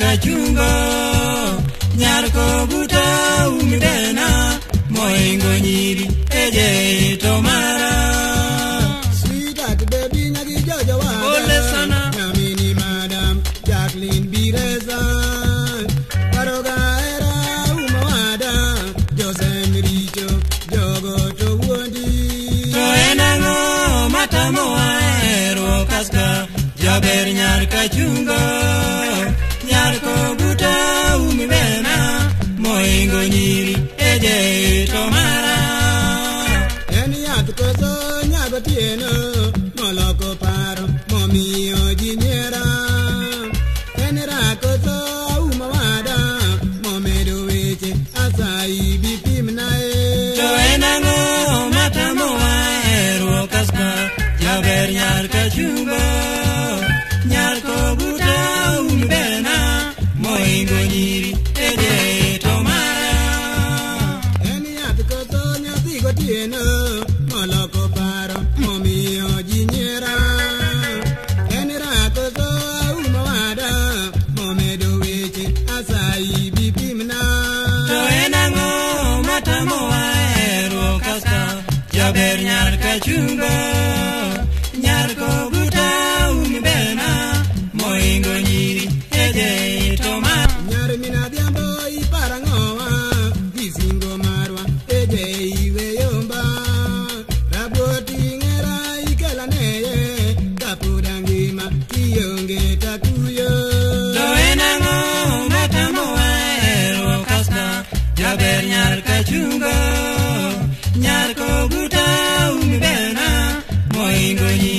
kachungo nyar kobuta umibena moingo nyiri eje to mara. Sweetheart baby nyagi jojo wada Pole sana. Nyamini madam Jacqueline Bireza Baroga era umawada Jose Miricho jogo to wuondi. To en ang'o matamowa hero kaska jaber nyar kachungo nyar kobuta umibena moingo nyiri eje to mara. En yath koso nyago tieno moloko paro momiyo ji nyiera. En rakoso auma wada momedo weche asayi bi pimnae. To en ang'o matamowa hero kaska jaber nyar kachungo nyar kobuta umibena moingo nyiri eje to mara. En yath koso nyathi gotieno moloko paro momiyo ji nyiera. En rakoso auma wada momedo weche asayi bi pimna. To en ang'o matamowa hero kaska jaber nyar kachungo nyar kobuta umibena moingo nyiri eje to mara. Nyar min adhiambo iparang'owa gi singo marwa eje iweyomba. Rabuor ting'era ikelaneye kapod angima kionge takuyo. To en ang'o matamowa hero kaska jaber nyar kachungo nyar kobuta umibena moingo nyiri.